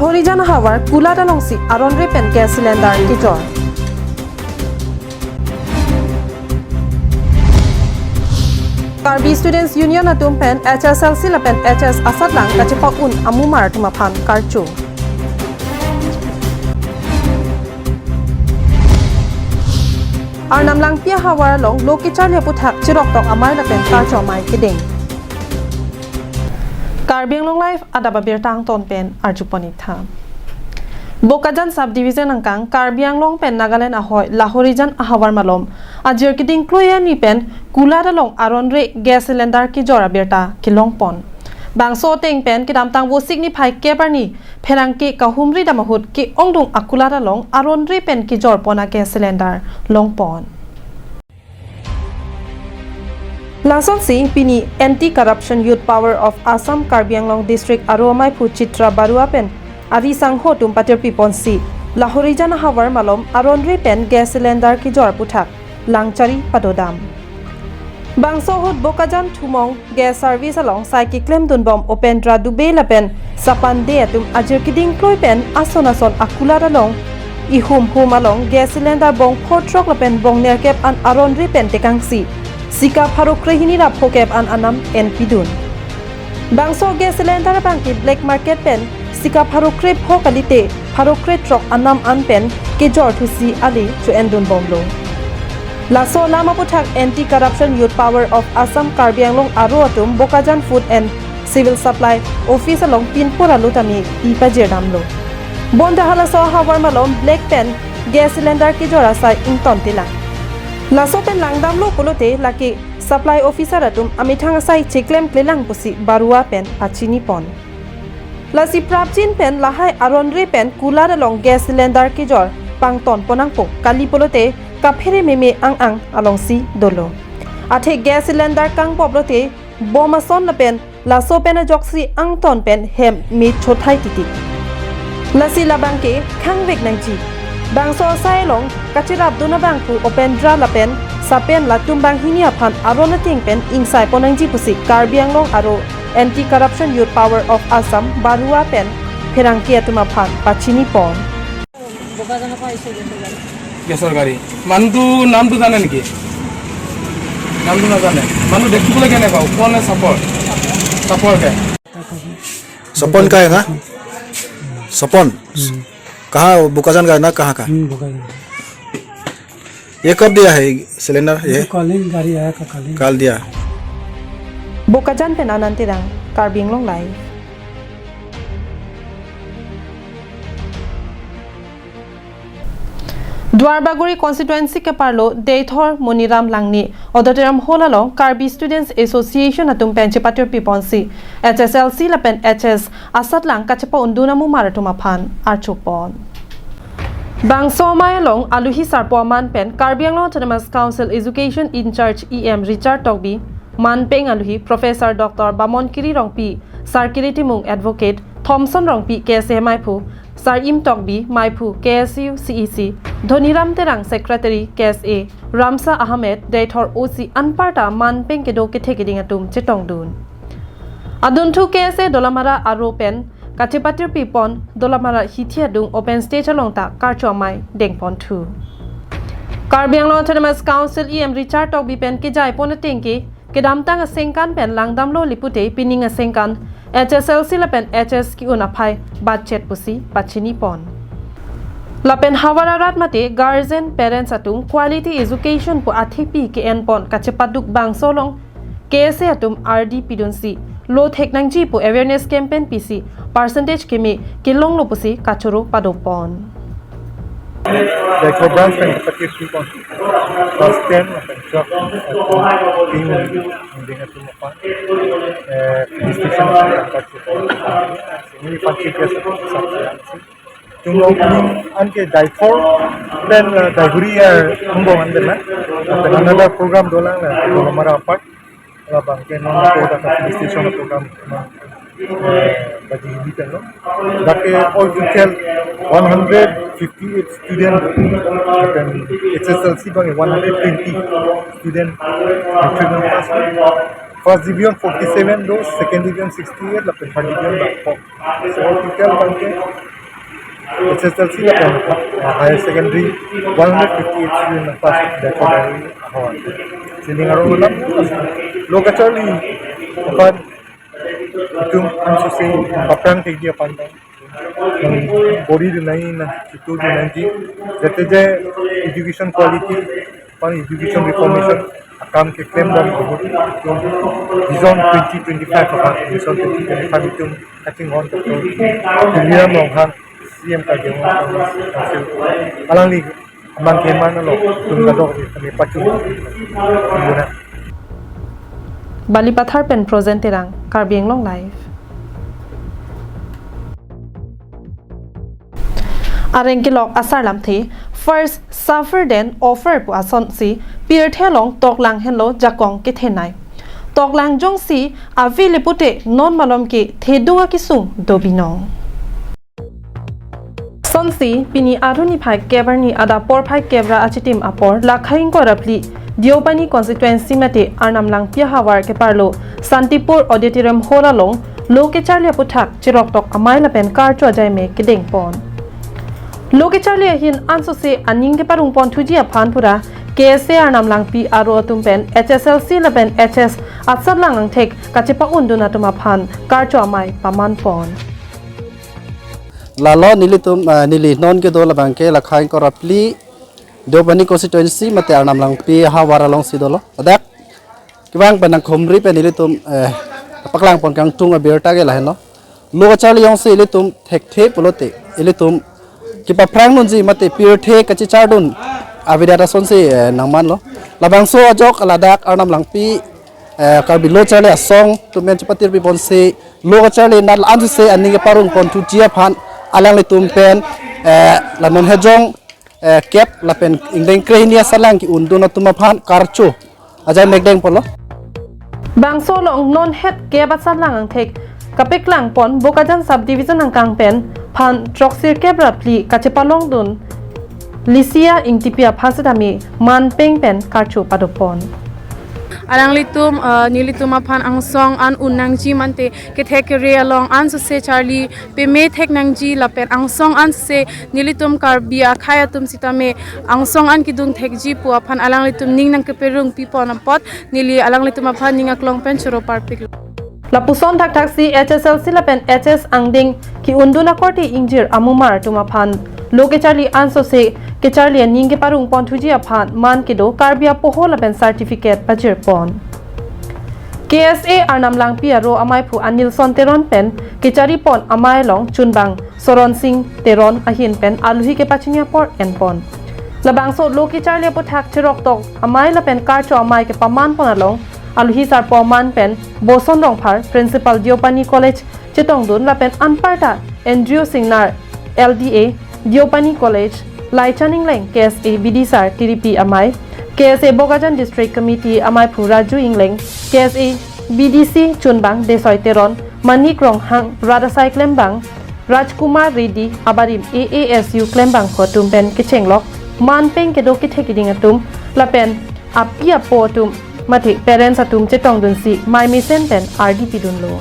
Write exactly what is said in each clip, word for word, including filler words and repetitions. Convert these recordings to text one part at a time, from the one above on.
Lahorijan ahavar Kulat alongsi aron-re pen gas cylinder kejor. Karbi Students Union atum pen H S L C lapen H S asatlang kachepa-un amumar atum aphan karcho. Arnam Langpi ahavar along lo kecharli aputhak chiroktok amei lapen karcho amei kedeng. Karbi Anglong Live adap abirta angton pen arjupon-ik tha. Bokajan Sub Division angkang Karbi Anglong pen Nagaland ahoi Lahorijan ahavar malom ajir keding klui arni pen Kulat along aron-re gas cylinder kejor abirta kelongpon. Bangso ateng pen kedamtang Vosik niphai kep arni pherangke kahumri dam ahut ke-ongdung akulat along aron-re pen kejorpon a gas cylinder longpon. Lasonsi pini Anti Corruption Youth Power of Assam Karbi Anglong District aro amaiphu Chitra Barua pen ari sangho atum patirpiponsi Lahorijan ahavar malom aron-re pen gas cylinder kejor aputhak langchari padodam. Bangso ahut Bokajan Thumong Gas Service along sai keklemdunbom Upendra Dubey lapen Sapan Dey atum ajir keding klui pen ason ason akulat along ihum hum along gas cylinder bong phurthrok lapen bong nerkep an aron-re pen tekangsi sika pharo krehini ra phokep an anam enpidun. Bangso gas cylinder abangke black market pen sika pharo krepho kalite pharo krethrok anam an pen kejor thusi ali cho-endunbomlo. Laso alam aputhak Anti Corruption Youth Power of Assam Karbi Anglong aro atum Bokajan Food and Civil Supply Office along pinpur alu tame pi pajirdamlo. Bonta halaso ahavar malom black pen gas cylinder kejor asai ingtontelang. Laso pen langdamlo pulote lake supply officer atum amethang asai cheklemklelang pusi Barua pen pachinipon. Lasi prapjin pen lahai aron-re pen Kulat along gas cylinder kejor pangtonpon nangpo, kali pulote kaphere meme ang-ang alongsi dolo. Athe gas cylinder kangpop lote bom ason lapen laso pen ajoksi angton pen hem me chothai titik. Lasi labangke khangvek nangji. Bangso asai along kachirapdun abangphu Upendra lapen Sapan latum banghini aphan aron ateng pen ingsaipon nangji pusi Karbi Anglong aro Anti Corruption Youth Power of Assam Barua pen pherangke atum aphan pachinipon. বেসরকারি। মানুহটো নামটো জানে নেকি? নামটো নাজানে। মানুহ দেখিবলৈ কেনেকুৱা? ওখ নে চাপৰ? চাপৰকে। सपन का है ना? सपन। कहाँ, बोकाजान का है ना, कहाँ का? हम्म, बोकाजान। ये कब दिया है सिलेंडर? ये तो कल ही गाड़ी आया था, कल ही। कल दिया। Bokajan pen Anand Terang, Karbi Anglong Live. Duarbagori constituency keparlo Deithor Moniram Langni Auditorium Hall along Karbi Students Association atum pen chepatirpiponsi H S L C lapen H S asatlang kachepa-undun amumar atum aphan archopon. Bangso amei along aluhi sarpo aman pen Karbi Anglong Autonomous Council Education in-charge E M Richard Tokbi, manpeng aluhi Professor Doctor Bamon Kiri Rongpi, Sarkiri Timung Advocate, Thomson Rongpi K S A maiphu, Sarim Tokbi maiphu K S U C E C, Dhoniram Terang Secretary K S A, Ramsa Ahmed, Deithor O C anparta manpeng kedo kethe keding atum chetongdun. Adunthu K S A Dolamara aro pen kachepatirpipon Dolamara hithi adung open stage along ta karcho amei dengponthu. Karbi Anglong Autonomous Council E M Richard Tokbi pen kejaipon atengke kedamtang asengkan pen langdamlo lipute pining asengkan H S L C lapen H S ki-un aphai budget pusi pachinipon. Lapen havar arat mate guardian parents atum quality education pu athepi ke-enpon kachepaduk bangso along K S A atum ardi pidunsi lo thek nangji pu awareness campaign pisi percentage keme kelonglo pusi kachoro padopon. Deithor branch pen patirpipon class ten lapen twelve atum, king ding atum aphan, eh, distinction atum aphan, ini patirpi sa. Tum opening anke Deithor, then, uh, Daiguri, uh, Humbong an, then, uh, then another program dolang, uh, Dolamara apart. Labang ke non ko da police station program, uh, bagi ini kan lo. Dak ke all total one hundred fifty-eight student, then H S L C bang one hundred twenty student, uh, treatment pass. First division forty-seven do, second division sixty-eight, lapen third division bang four. So all total bang ke H S L C lapen, uh, higher secondary one hundred fifty-eight student pass the category ahon. Sining arong alam lo kacharli aphan itum ansose paprang thekji aphan ta. Nang bori dunai, nang chitu dunai ji. Jate je education quality, aphan education reformation akam keklem dam ahut itum Vision twenty twenty-five aphan, Vision twenty twenty-five itum kachinghon Doctor Tuliram Ronghang C M Karbi Anglong Autonomous Council alangli amang keman along itum kadokave kami pachun. Balipathar pen Projen Terang, Karbi Anglong Live. Areng kelok asar lamthe, first suffer then offer pu asonsi, pirthe along toklang henlo jakong kethenei. Toklang jongsi ave le pute non malom ke thedung akesung do binong. Sonsi, pini Arni phai kep arni adap porphai kep ra achitim apor, Lakha ingkoi ra phli, Deopani constituency mate Arnam Langpi ahavar keparlo, Santipur Auditorium Hall along, lo kecharli aputhak, cheroktok amei lapen karcho ajaime kedengpon. Lo kecharli ahin ansose aning keparungpon thuji aphan pura, K S A Arnam Langpi aro atum pen, H S L C lapen H S asatlang angthek, kachepa-undun atum aphan, karcho amei pamanpon. Lalo nelitum, eh, neli non kedo labang ke Lakha ingkoi ra phli, Deopani constituency mate Arnam Langpi ahavar alongsi dolo. Ladak kevang pen nangkhumri pen nelitum, eh, paklangpon kangtung abirta ke lahenlo. Lo kacharli jongsi ilitum thekthe pulote, ilitum kepaprang dunji mate pirthe kachechar dun avedet asonsi, eh, nangmanlo. Labangso ajok ladak Arnam Langpi, eh, Karbi lo charli asong atum pen chepatir piponsi lo kacharli nat ansose aning keparungpon thuji aphan alanglitum pen, eh, la non hejong, eh, kep lapen ingdeng krehini asatlang ke-undun atum aphan karcho ajaime kedengponlo. Bangso along non het kep asatlang angthek kapeklangpon Bokajan subdivision angkang pen phan throksirkep ra phli kachepalongdun Lisia Ingtipi aphan setame manpeng pen karcho padopon. Alanglitum, uh, nelitum aphan angsong an un nangji mate kethek kere along ansose charli peme thek nangji lapen angsong ansose nelitum Karbi akhei atum sitame angsong an kedung thekji pu aphan alanglitum ning nangkeperung pipon apot neli alanglitum aphan ning aklong pen choro parpiklo. Lapuson thakthaksi H S L C lapen H S angdeng ke-undun akorte ingjir amumar atum aphan lo kecharli ansose kecharli aning keparungpon thuji aphan man kedo Karbi apoho lapen certificate pajirpon. K S A Arnam Langpi aro amaiphu Anilson Teron pen kecharipon amei along chunbang Soron Sing Teron ahin pen aluhi kepachini apor enpon. Labangso lo kecharli aputhak cheroktok amei lapen karcho amei kepamanpon along aluhi sarpo aman pen Boson Rongphar, Principal Deopani College chetongdun lapen anparta Andrew Singnar, L D A, Deopani College, Laichan Engleng, K S A B D sar tiripi amei, K S A Bokajan District Committee amaiphu Raju Engleng, K S A B D C chunbang Desoi Teron, Manik Ronghang, rat asai klembang Rajkumar Reddy, abarim A A S U klembangphu atum pen kechenglok, manpeng kedo kethek keding atum, lapen api apo atum, mate parents atum chetongdunsi mei mesen pen ardi pidunlo.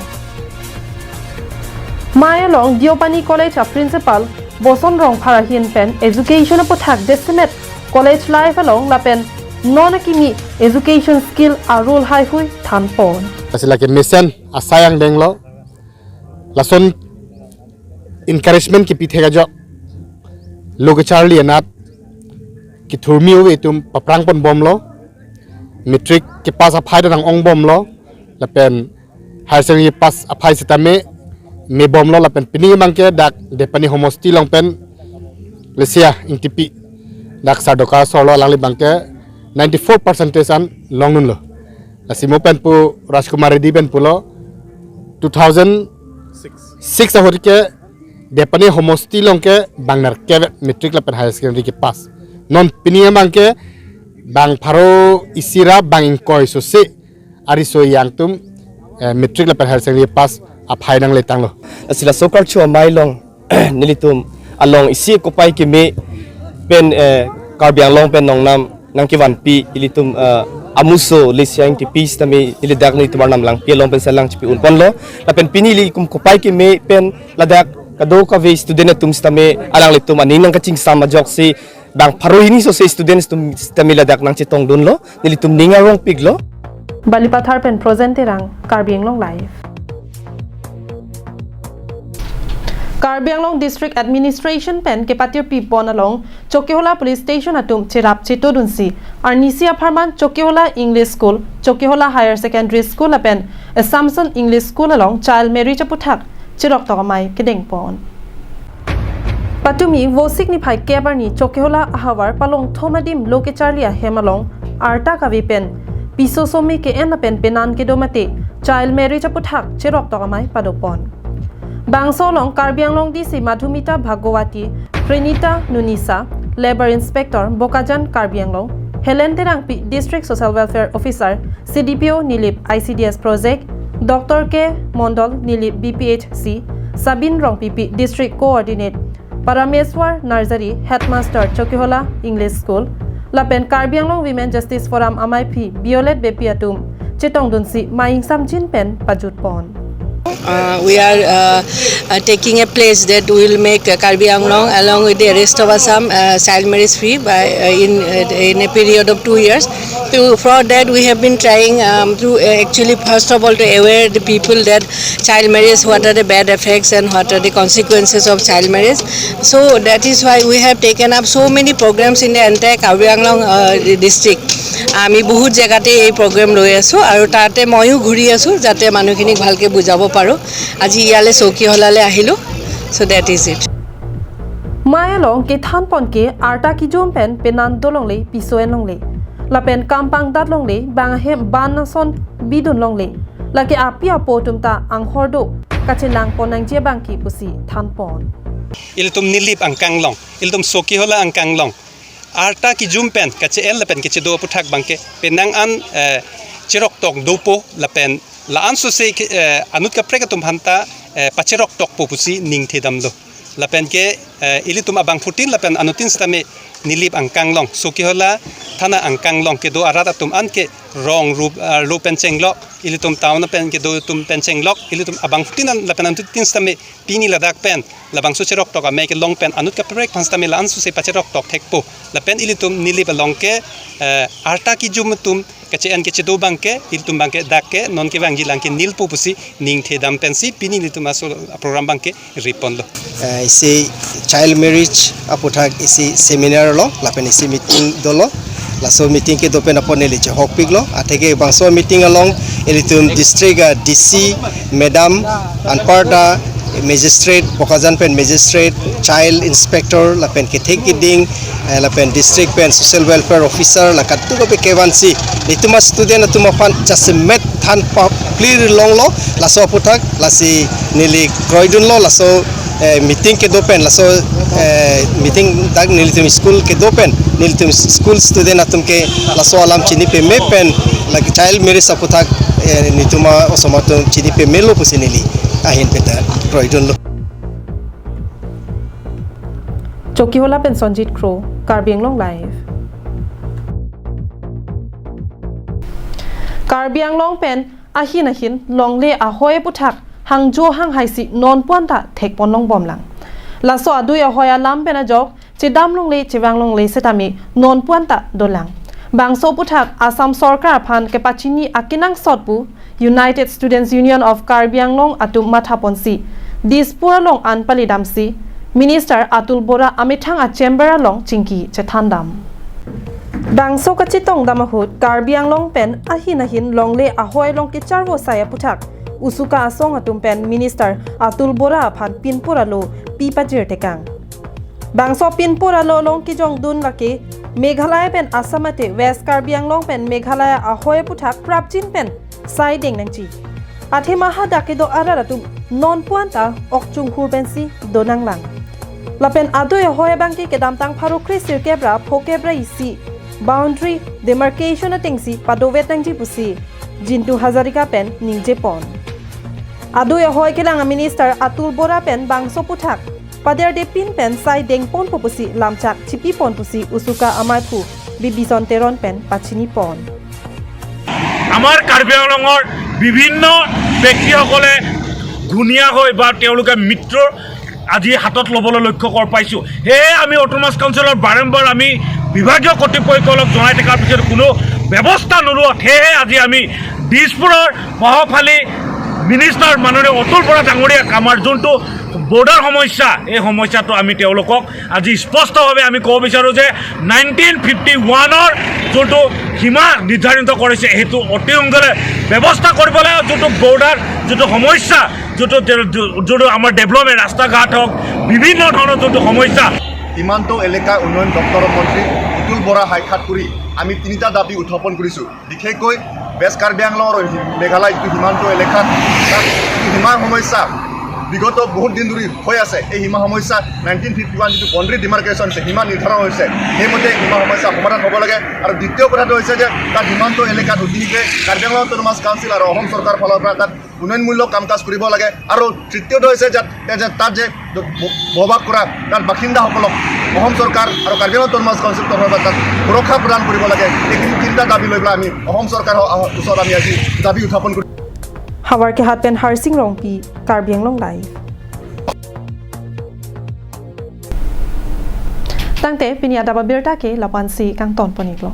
Mei along Deopani College a Principal Boson Rongphar ahin pen education aputhak jasemet college life along lapen non akimi education skill a role haihui thanpon. Lasi lake mesen asai angdenglo, lason encouragement kepi thek ajok lo kecharli anat kethurmi ove atum paprangponbomlo, matric kepass aphai ta nang-ongbomlo, lapen higher secondary pass aphai sitame mebomlo, lapen pini abangke dak Deopani homosti along pen Lisia Ingtipi, dak Sardoka sorlo, alangli abangke ninety-four percentage an longdunlo. Lasi mo pen pu Rajkumar Reddy pen pulo two thousand six ahut ke Deopani homosti along ke bang nerkep matric lapen higher secondary kepass. Non pini abangke bang pharo isi ra bang ingkoi sose ariso yang atum, eh, matric lapen higher secondary pass aphai nangletanglo. Lasi laso karcho amei along nelitum along isi kopai keme pen, eh, Karbi Anglong pen nongnam nangkevanpi ilitum, eh, amuso Lisia Ingtipi sitame ili dak nelitum Arnam Langpi along pen selang chipi-unponlo. Lapen pini ili ikum kopai keme pen ladak Kadokave student atum sitame alanglitum aning nangkachingsam ajoksi bang pharo hini sose students atum sitame ladak nangchetongdunlo, nelitum ning arongpiklo. Balipathar pen Projen Terang, Karbi Anglong Live. Karbi Anglong District Administration pen kepatirpi pon along Chokihola Police Station atum cherap chetodunsi arnisi apharman Chokihola English School, Chokihola Higher Secondary School lapen Assumption English School along child marriage aputhak cheroktok amei kedengpon. Patumi Vosik niphai kep arni Chokihola ahavar Palongthom adim lo kecharli ahem along arta kave pen piso some ke-en lapen penan kedo mate child marriage aputhak cheroktok amei padopon. Bangso along Karbi Anglong D C Madhumita Bhagawati, Prenita Nunisa, Labour Inspector Bokajan Karbi Anglong, Helen Terangpi, District Social Welfare Officer, C D P O Nilip I C D S Project, Doctor K Mondol, Nilip B P H C, Sabin Rongpipi, District Coordinate, Parameswar Narzary, Headmaster Chokihola English School, lapen Karbi Anglong Women Justice Forum amaiphi Violet Beypi atum chetongdunsi mei ingsamjin pen pajutpon. Uh, we are uh, uh, taking a pledge that we will make uh, Karbi Anglong, along with the rest of Assam, uh, child marriage free by uh, in uh, in a period of two years. So for that, we have been trying um, to uh, actually, first of all, to aware the people that child marriage, what are the bad effects and what are the consequences of child marriage. So that is why we have taken up so many programs in the entire Karbi Anglong uh, district. আমি বহুত জেগাতে এই প্ৰগ্ৰেম লৈ আছোঁ আৰু তাতে ময়ো ঘূৰি আছোঁ যাতে মানুহখিনিক ভালকৈ বুজাব পাৰোঁ। আজি ইয়ালৈ চৌকিহোলালৈ আহিলোঁ। So that is it. Mei along kethanpon ke arta kejum pen penan dolongle, piso enlongle, lapen kampangdat longle, bang ahem ban ason bidun longle, lake api apo atum ta anghor do kachelangpon nangji abangke pusi thanpon. Ilitum Nilip angkang along, ilitum Chokihola angkang along arta kejum pen kache-el lapen kachedo aputhak abangke penang an eh, cheroktok dopo lapen la-an sose ke, eh, anut kaprek atum aphanta eh, pacheroktokpo pusi ningthedamlo. Lapen ke eh, ilitum abangphutin lapen anutin sitame Nilip angkang along, Chokihola thana angkang along kedo arat atum an ke rong rup uh, rup pen chenglok, ilitum town pen kedo atum pen chenglok, ilitum abangphutin an lapen anutin sitame pini ladak pen labangso cheroktok amei kelong pen anut kaprek aphan sitame la-an sose pacheroktok thekpo. Lapen ilitum Nilip along ke eh, arta kejum atum kache-en kachedo abangke, ilitum abangke dak ke non kevangji lang ke nilpo pusi ningthedam pensi pini ilitum aso program abangke riponlo. Eh, isi child marriage aputhak isi seminar lo lapen isi meeting dolo. Laso meeting kedo pen apot neli chehokpiklo. Atheke bangso meeting along ilitum district a D C madam anparta magistrate, Bokajan pen magistrate, child inspector lapen kethek keding eh, lapen district pen social welfare officer la kadokave kevansi nelitum a student atum aphan jasemet than paplir longlo. Laso aputhak lasi neli kroidunlo laso eh, meeting kedo pen laso eh, meeting dak nelitum school kedo pen nelitum school student atum ke laso alam chini peme pen lake child marriage aputhak eh, nelitum a osomar atum chini pemelo pusi neli ahin pen ta kroidunlo. Chokihola pen Sonjit Kro, Karbi Anglong Live. Karbi Anglong pen ahin ahin longle ahoi aputhak hangjo hanghaisi nonpu-an ta thekpon longbomlang. Laso adui ahoi alam pen ajok chedam longle chevang longle setame nonpu-an ta dolang. Bangso aputhak Assam Sorkar aphan kepachini akenangsot pu United Students Union of Karbi Anglong atum mathaponsi Dispur along an palidamsi Minister Atul Bora amethang a chamber along chingki chethandam. Bangso kachetongdam ahut Karbi Anglong pen ahin ahin longle ahoi along kecharvo sai aputhak USUKA asong atum pen Minister Atul Bora aphan pinpur alo pi pajirtekang. Bangso pinpur alo along kejongdun lake Meghalaya pen Assam mate West Karbi Anglong pen Meghalaya ahoi aputhak prapjin pen saideng nangji. Athema hadak kedo arat atum nonpu-an ta ok chunghur pensi donanglang. Lapen adui ahoi abangke kedamtang pharo kre sirkep ra phokep ra isi boundary demarcation atengsi padovet nangji pusi Jintu Hazarika pen ningjepon. Adui ahoi kelang a Minister Atul Bora pen bangso aputhak paderdepin pen saidengponpo pusi lamchak chipipon pusi USUKA amaiphu Bibison Teron pen pachinipon. আমাৰ কাৰ্বি আংলঙৰ বিভিন্ন ব্যক্তিসকলে ঘূণীয়া হৈ বা তেওঁলোকে মিত্ৰৰ আজি হাতত ল'বলৈ লক্ষ্য কৰ পাইছোঁ। সেয়ে আমি অট'নমাছ কাউন্সিলৰ বাৰম্বাৰ আমি বিভাগীয় কৰ্তৃপক্ষসকলক জনাই থকাৰ পিছত কোনো ব্যৱস্থা নোলোৱাত সেয়েহে আজি আমি দিছপুৰৰ প্ৰভাৱশালী মিনিষ্টাৰ মাননীয় অতুল বৰা ডাঙৰীয়াক আমাৰ যোনটো বৰ্ডাৰ সমস্যা, এই সমস্যাটো আমি তেওঁলোকক আজি স্পষ্টভাৱে আমি ক'ব বিচাৰোঁ যে নাইনটিন ফিফটি ওৱানৰ যোনটো সীমা নিৰ্ধাৰিত কৰিছে সেইটো অতি সোনকালে ব্যৱস্থা কৰিব লাগে। যোনটো বৰ্ডাৰ যোনটো সমস্যা, যোনটো যোনটো আমাৰ ডেভেলপমেণ্ট, ৰাস্তা ঘাট হওক, বিভিন্ন ধৰণৰ যোনটো সমস্যা। সীমান্ত এলেকা উন্নয়ন দপ্তৰৰ মন্ত্ৰী অতুল বৰা সাক্ষাৎ কৰি আমি তিনিটা দাবী উত্থাপন কৰিছোঁ। বিশেষকৈ ৱেষ্ট কাৰ্বি আংলং আৰু মেঘালয় যিটো সীমান্ত এলেকাত তাত যিটো সীমাৰ সমস্যা বিগত বহুত দিন ধৰি হৈ আছে, এই সীমা সমস্যা নাইনটিন ফিফটি ওৱান যিটো বাউণ্ডেৰী ডিমাৰ্কেশ্যন আছে, সীমা নিৰ্ধাৰণ হৈছে, সেইমতে সীমা সমস্যা সমাধান হ'ব লাগে। আৰু দ্বিতীয় কথাটো হৈছে যে তাত সীমান্ত এলেকাত অতি শীঘ্ৰে কাৰ্বি আংলং অট'নমাছ কাউন্সিল আৰু অসম চৰকাৰৰ ফালৰ পৰা তাত উন্নয়নমূলক কাম কাজ কৰিব লাগে। আৰু তৃতীয়টো হৈছে যে যে তাত যে ব- বসবাস কৰা তাত বাসিন্দাসকলক অসম চৰকাৰ আৰু কাৰ্বি আংলং অট'নমাছ কাউন্সিল তৰফৰ পৰা তাত সুৰক্ষা প্ৰদান কৰিব লাগে। এইখিনি তিনিটা দাবী লৈ পেলাই আমি অসম চৰকাৰৰ ওচৰত আমি আজি দাবী উত্থাপন কৰিছোঁ। Howraghat pen Harsing Rongpi, Karbi Anglong Live. Tangte pini adap abirta ke lapu-ansi kangton pon-iklo.